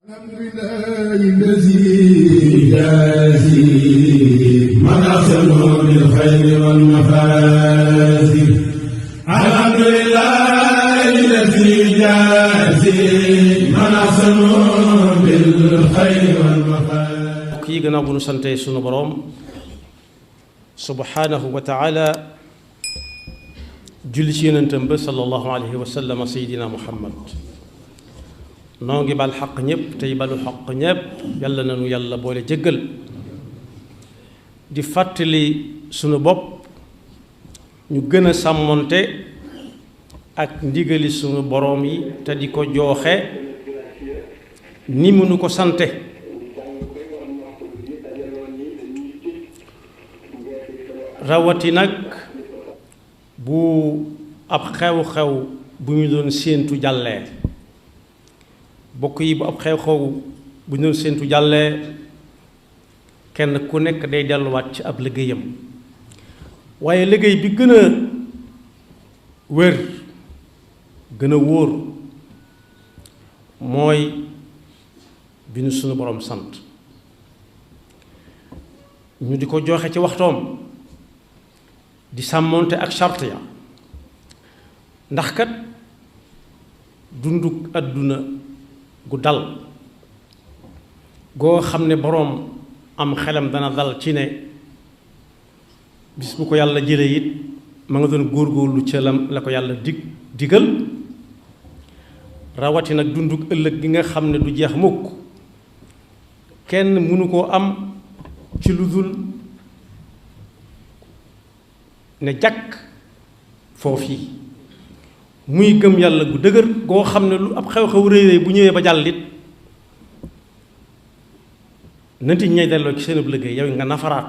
الحمد لله الذي جازي من أحسن بالخير والمفازي. الحمد لله الذي جازي من أحسن بالخير والمفازي. kii gannaaw bu nu sante sunu boroom subhanahu wa taala julli ci yonentam ba sallallahu alayhi wa sallam sayidina muhammad noo ngi bal xaq ñëpp tey balu xaq ñëpp yàlla na nu yàlla boole jëggal di fàttali sunu bopp ñu gën a sàmmonte ak ndigali sunu boroom yi te di ko jooxe ni mu nu ko sante rawati nag bu ab xew-xew bu ñu doon séentu jàllee bokk yi bu ab xew-xew bu ñu doon séentu jàllee kenn ku nekk day delluwaat ci ab liggéeyam waaye liggéey bi gën a wér gën a wóor mooy bi nu sunu boroom sant ñu di ko joxe ci waxtoom di sàmmonte ak charte ya ndax kat dunduk àdduna gu dal goo xam ne boroom am xelam dana dal ci ne bis bu ko yàlla jële it ma nga doon góorgóorlu ca la ko yàlla digal rawati nag dunduk ëllëg gi nga xam ne du jeex mukk kenn mënu koo am ci lu dul ne jàkk foofii muy gëm yàlla gu dëgër goo xam ne lu ab xew-xew rëy rëy bu ñëwee ba jàllit nanti ñay delloo ci seenub liggéey yow nga nafaraat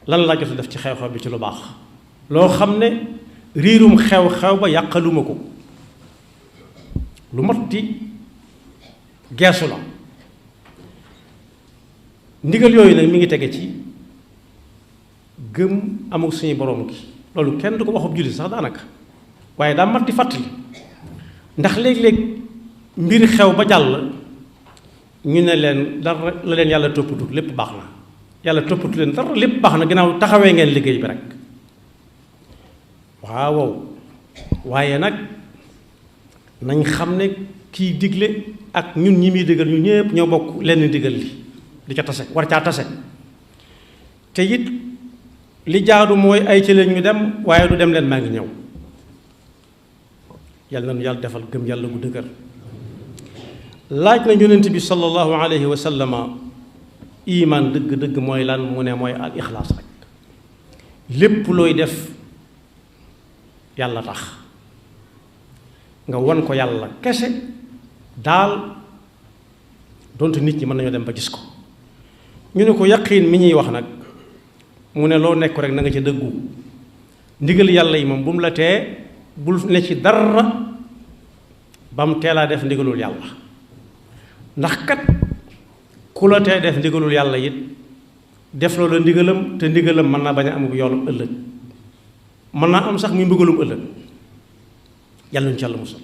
lan laa jot a def ci xew-xew bi ci lu baax loo xam ne riirum xew-xew ba yàqaluma ko lu mat di geesu la ndigal yooyu nag mi ngi tege ci gëm amul suñu borom gi loolu kenn du ko waxub jullit sax daanaka waaye daa mat di fàttali ndax léeg-léeg mbir xew ba jàll ñu ne leen dara la leen yàlla toppatu lépp baax na yàlla toppatu leen dara lépp baax na ginnaaw taxawee ngeen liggéey bi rek waaw waaye nag nañ xam ne kiy digle ak ñun ñi muy digal ñu ñëpp ñoo bokk lenn digal li di ca tase war caa tase te it li jaadu mooy ay ci leen ñu dem waaye du dem leen maa ngi ñëw yàlla na nu yàlla defal gëm yàlla gu dëgër laaj na yonent bi sallallahu alayhi wa sallama iman dëgg-dëgg mooy lan mu ne mooy al ixlaas rek lépp looy def yàlla tax nga won ko yàlla kese daal donte nit ñi mën nañoo dem ba gis ko ñu ne ko yaqiin mi ñuy wax nag mu ne loo nekk rek na nga ca dëggu ndigal yàlla yi moom bu mu la tee bul ne ci dara ba mu teelaa def ndigalul yàlla ndax kat ku la tee def ndigalul yàlla it def loola ndigalam te ndigalam mën naa bañ a amul yoolum ëllëg mën naa am sax muy mbugalum ëllëg yàlla ñu ci yàlla musal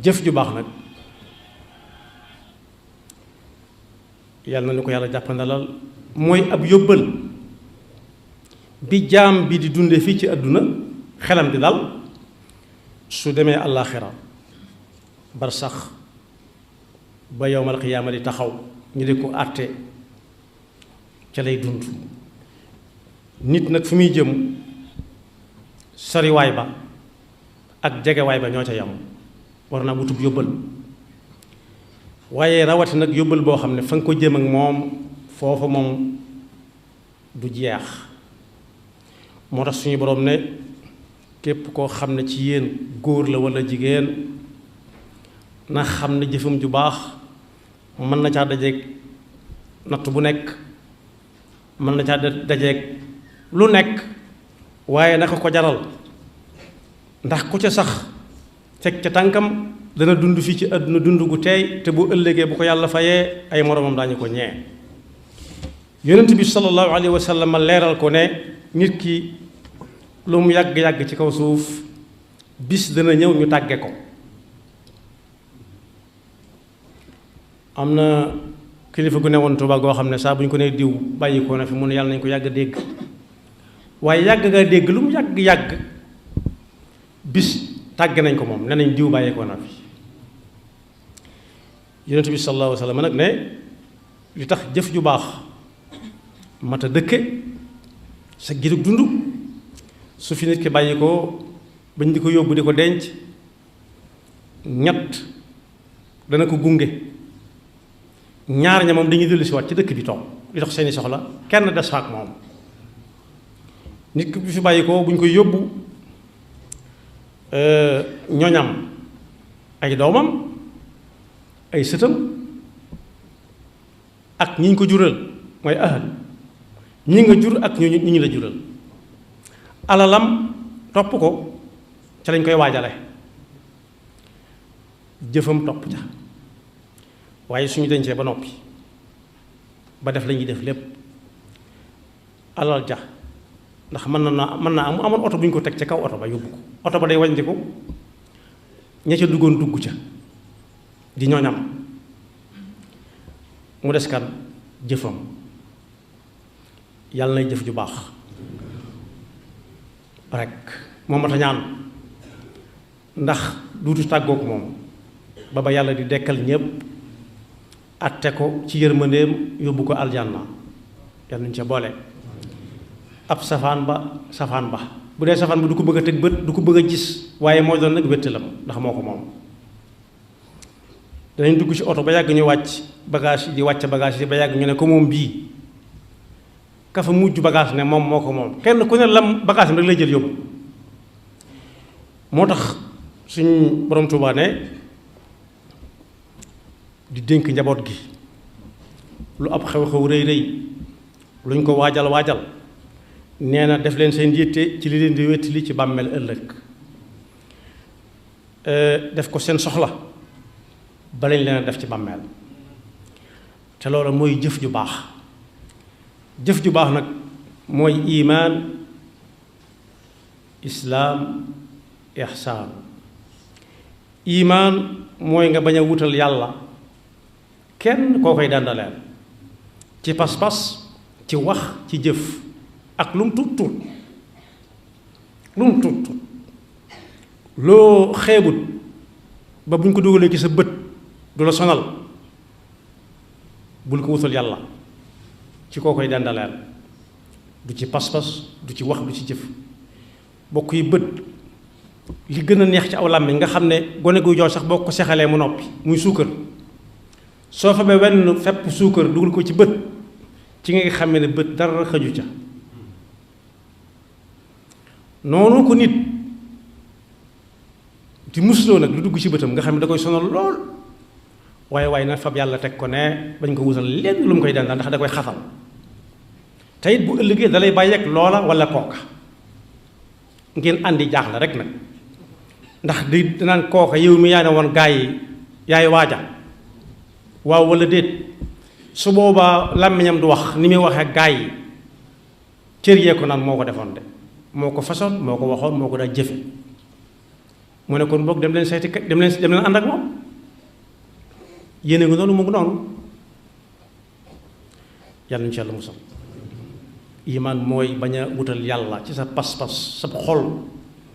jëf ju baax nag yàlla na ko yàlla jàppandalal mooy ab yóbbal bi jaam bi di dunde fii ci àdduna xelam di dal su demee àllaaxira bar sax ba yowmal qiyaama di taxaw ñu di ko àtte ca lay dund nit nag fi muy jëm soriwaay ba ak jegewaay ba ñoo ca yam war naa wutub yóbbal waaye rawati nag yóbbal boo xam ne fa nga ko jëm ak moom foofa moom du jeex moo tax suñu boroom ne képp koo xam ne ci yéen góor la walla jigéen na xam ne jëfam ju baax mën na caa dajeeg natt bu nekk mën na caa dajeeg lu nekk waaye naka ko jaral ndax ku ca sax teg ca tànkam dana dund fii ci àdduna dund gu teey te bu ëllëgee bu ko yàlla fayee ay moromam daañu ko ñee yonent bi sallallahu alayhi wa sallam leeral ko ne nit ki lu mu yàgg-yàgg ci kaw suuf bis dana ñëw ñu tàgge ko. am na kilifa gu ne woon Tuuba goo xam ne saa bu ñu ko nee diw bàyyi ko na fi mu ne yàlla nañ ko yàgg dégg, waaye yàgg nga dégg lu mu yàgg bis tàgge nañ ko moom ne nañ diw bàyyi ko na fi. Yonent bi sallallahu alayhi wa sallam nag ne li tax jëf ju baax mat a dëkke sa girug dund su fi nit ki bàyyi ko bañ di ko yóbbu di ko denc, ñett dana ko gunge. ñaar ña moom dañuy dellu si waat ci dëkk bi toog di dox seeni soxla, kenn des fa ak moom. nit ki bu fi bàyyi ko bu ñu koy yóbbu ñoñam ay doomam ay sëtam ak ñi ñu ko jural mooy ahal ñi nga jur ak ñi ñu la jural, alalam topp ko ca lañ koy waajale, jëfam topp ca. waaye suñu dencee ba noppi ba def lañuy def lépp, alal ja ndax mën naa am amoon oto bu ñu ko teg ca kaw oto ba yóbbu ko, oto ba day wàññiku ña ca duggoon dugg ca di ñooñam, mu des kan jëfam. yàlla nay jëf ju baax rek moo mat a ñaan, ndax duutu tàggook moom ba yàlla di dekkal ñépp atte ko ci yërmandeem yóbbu ko aljanna, yal nañu ca boole. ab safaan ba bu dee safaan ba du ko bëgg a teg bët, du ko bëgg a gis, waaye moo doon nag wéttalam ndax moo ko moom. danañ dugg ci oto ba yàgg ñu wàcc bagage yi di wàcc bagage yi ba yàgg ñu ne ko moom bii ka fa mujj bagage ne moom moo ko moom, kenn ku ne lam bagage am rek lay jël yóbbu. moo tax suñ borom Tuubaa ne di dénk njaboot gi lu ab xew-xew rëy rëy luñ ko waajal nee na def leen seen yitte ci li leen di wettali ci bàmmeel ëllëg, def ko seen soxla ba lañ leen a def ci bàmmeel. te loolu mooy jëf ju baax. jëf ju baax nag mooy imaan, islaam, ihsaan. imaan mooy nga bañ a wutal yàlla kenn koo koy dandaleel ci pas-pas, ci wax, ci jëf, ak lu mu tuut loo xeebut ba bu ñu ko dugalee ci sa bët du la sonal, bul ko wutal yàlla ci koo koy dandaleel, du ci pas-pas, du ci wax, du ci jëf. bokk yi bët li gën a neex ci aw làmmiñ nga xam ne gone guy jooy sax boo ko sexalee mu noppi muy suukar, soo fa ba wenn fepp suukar dugal ko ci bët ci nga xamee ne bët dara xëju ca. noonu ko nit di musloo nag lu dugg ci bëtam nga xam ne da koy sonal lool, waaye na fab yàlla teg ko ne bañ ko wutal lenn lu mu koy dandal ndax da koy xatal. te it bu ëllëgee da lay bàyyeeg loola wala kooka ngeen àndi jaaxle rek nag, ndax di danaan kooka yow mi yaa ne woon gaa yi yaay waaja waaw wala déet. su boobaa làmmiñam du wax ni muy waxee gaa yi, cër yee ko naan moo ko defoon de, moo ko façon, moo ko waxoon, moo ko daa jëfe. mu ne kon boog dem leen seeti dem leen ànd ak moom. yéene nga noonu mu ngi noonu. yàlla nañu ci yàlla musal. imaan mooy bañ a wutal yàlla ci sa pas-pas, sa xol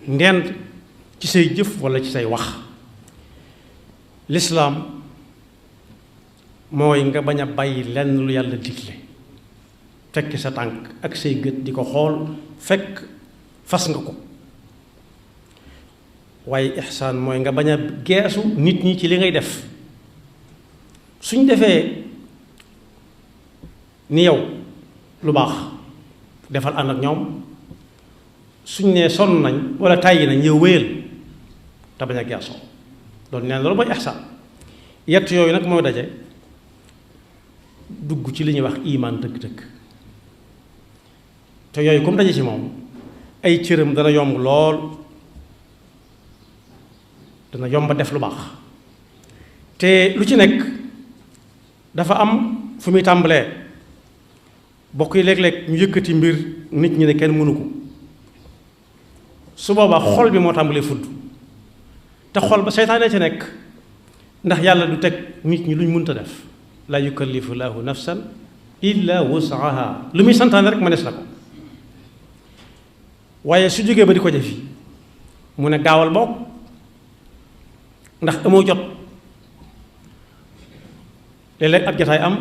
ndend ci say jëf walla ci say wax. lislaam mooy nga bañ a bàyyi lenn lu yàlla digle, fekk sa tànk ak say gët di ko xool fekk fas nga ko. waaye ihsaan mooy nga bañ a geesu nit ñi ci li ngay def. suñ defee ni yow lu baax defal ànd ak ñoom, suñ nee sonn nañ wala tàyyi nañ yow wéyal te bañ a geesoo. loolu nee na loolu mooy ihsaan. yett yooyu nag mooy daje dugg ci li ñuy wax imaan dëgg-dëgg. te yooyu comme daje ci moom ay cëram dana yomb lool, dana yomba def lu baax. te lu ci nekk dafa am fu muy tàmbalee. bokk yi léeg-léeg ñu yëkkati mbir nit ñi ne kenn mënu ko, su boobaa xol bi moo tàmbalee fudd te xol ba seytaane ca nekk, ndax yàlla du teg nit ñi luñ mënta def. la yukallifu laahu nafsan illa wusaha, lu muy santaane rek mënees na ko. waaye su jógee ba di ko defi mu ne gaawal bokk ndax amoo jot. léeg-léeg ab jotaay am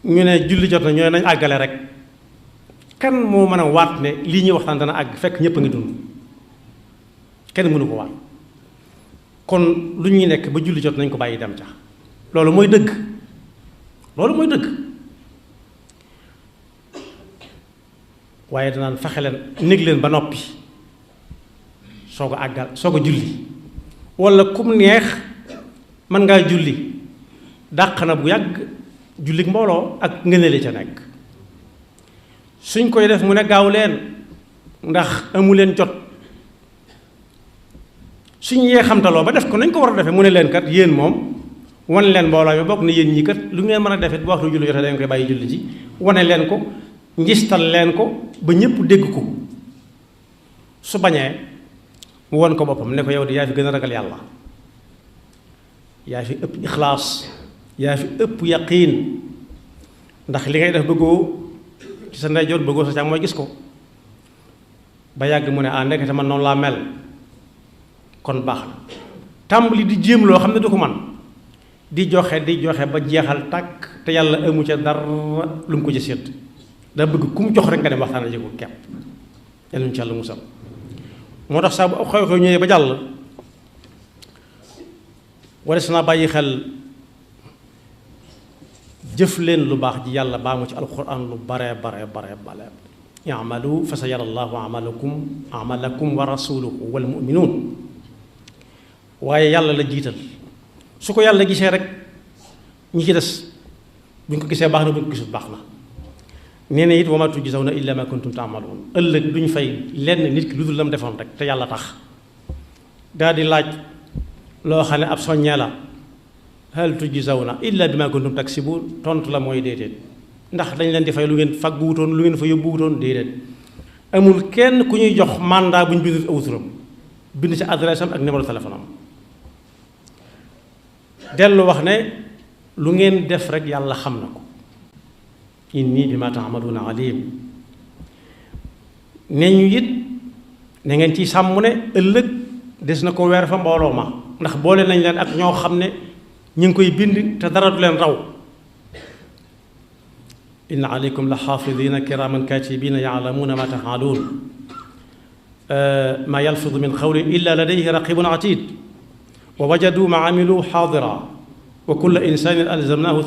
ñu ne julli jot na ñooy nañ àggale rek. kan moo mën a waat ne lii ñuy waxtaan dana àgg fekk ñëpp a ngi dund? kenn mënu ko waat. kon lu ñuy nekk ba julli jot nañ ko bàyyi dem ca. loolu mooy dëgg. loolu mooy dëgg. waaye danaan fexe leen néeg leen ba noppi soo ko àggal soo ko julli. walla kum neex mën ngaa julli dàq na bu yàgg jullik mbooloo ak ngëneeli ca nekk. suñ koy def mu ne gaaw leen ndax amu leen jot. suñ yee xamtaloo ba def ko nañ ko war a defee mu ne leen kat yéen moom wan leen mbooloo mi bokk ne yéen ñi kat lu ngeen mën a defee bu waxtu julli jotee dañ koy bàyyi julli ji. wane leen ko njistal leen ko ba ñëpp dégg ko. su bañee mu won ko boppam ne ko yow di yaa fi gën a ragal yàlla, yaa fi ëpp ixlaas, yaa fi ëpp yaqiin, ndax li ngay def bëggoo ci sa ndeyjoor bëggoo sa càmmooñ mooy gis ko. ba yàgg mu ne ah ndekete man noonu laa mel, kon baax na. tàmbali di jéem loo xam ne du ko man di joxe ba jeexal tàkk te yàlla amu ca dara lu mu ko ci sédd. daa bëgg ku mu jox rek nga dem waxtaan ji ko kepp. yàlla ñu ci yàlla musal. moo tax saa bu xew-xew ñëwee ba jàll wala si naa bàyyi xel jëf leen lu baax ji yàlla baa mu ci alquran lu bare i'malu fa sa yara allahu amalakum wa rasuluhu wal mu'minun. waaye yàlla la jiital. su ko yàlla gisee rek ñi ci des buñ ko gisee baax na buñ ko gisul baax na. nee na it wa ma tujzawna illa ma kuntum ta'malun. ëllëg duñ fay lenn nit ki lu dul lam defoon rek te yàlla tax. daal di laaj loo xam ne ab soññee la. hal tujzawna illa bima kuntum taksibun. tontu la mooy déedéet. ndax dañ leen di fay lu ngeen faggu wutoon lu ngeen fa yóbbu wutoon déedéet. amul kenn ku ñuy jox mandat bu ñu bindul aw turam bind ci adresse am ak numéro téléphone am. dellu wax ne lu ngeen def rek yàlla xam na ko. inni bima ta'maluna alim. ne ñu it na ngeen ciy sàmm ne ëllëg des na ko weer fa mbooloo ma ndax boole nañ leen ak ñoo xam ne ñu ngi koy bind te dara du leen raw. inna alaykum la xaafidina kiraman katibina ya'lamuna ma taf'alun ma yalfidu min qawlin illa ladayhi raqibun atid wa wajadu ma amilu xaadira wa kulla insanin alzamnahu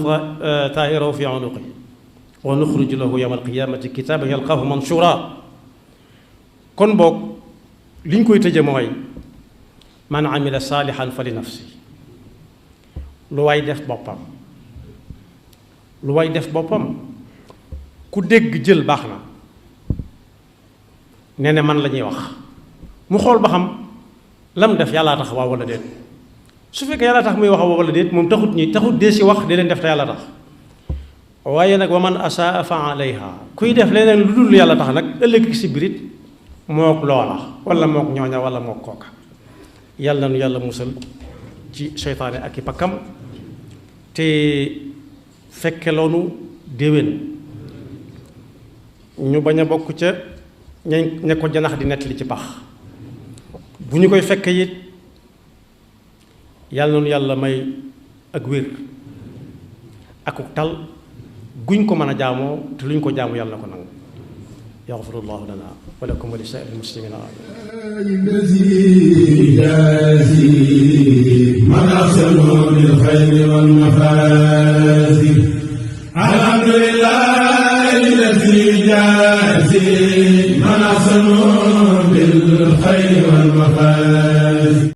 taa'irahu fi unuqihi wa nuxriju lahu yawma alqiyamati kitaban yalqahu manshura. kon boog li ñu koy tëje mooy man amila saalihan fa li nafsi. lu waay def boppam. lu waay def boppam. ku dégg jël baax na. nee na man la ñuy wax mu xool ba xam lam def yàllaa tax waaw wala déet. su fekkee yàlla tax muy wax waaw wala déet moom taxut dee si wax di leen def te yàlla tax. waaye nag wa man asaa fa alayha. kuy def leneen lu dul yàlla tax nag ëllëg si birit mook loola wala mook ñooña wala mook kooka. yàlla nu yàlla musal ci seytaane ak i pakkam te fekke loonu déwén ñu bañ a bokk ca ña ko janax di nettali ci pax. bu ñu koy fekke it yàlla nu yàlla may ak wér akuk tal guñ ko mën a jaamoo te luñ ko jaamu yàlla na ko nangu. yaxfirullahu lana wa lakum wa li saa'iril muslimina man ahsanu bil khayri wal mafazi. alhamdulillahi allazi jazi man ahsanu bil khayri wal mafazi.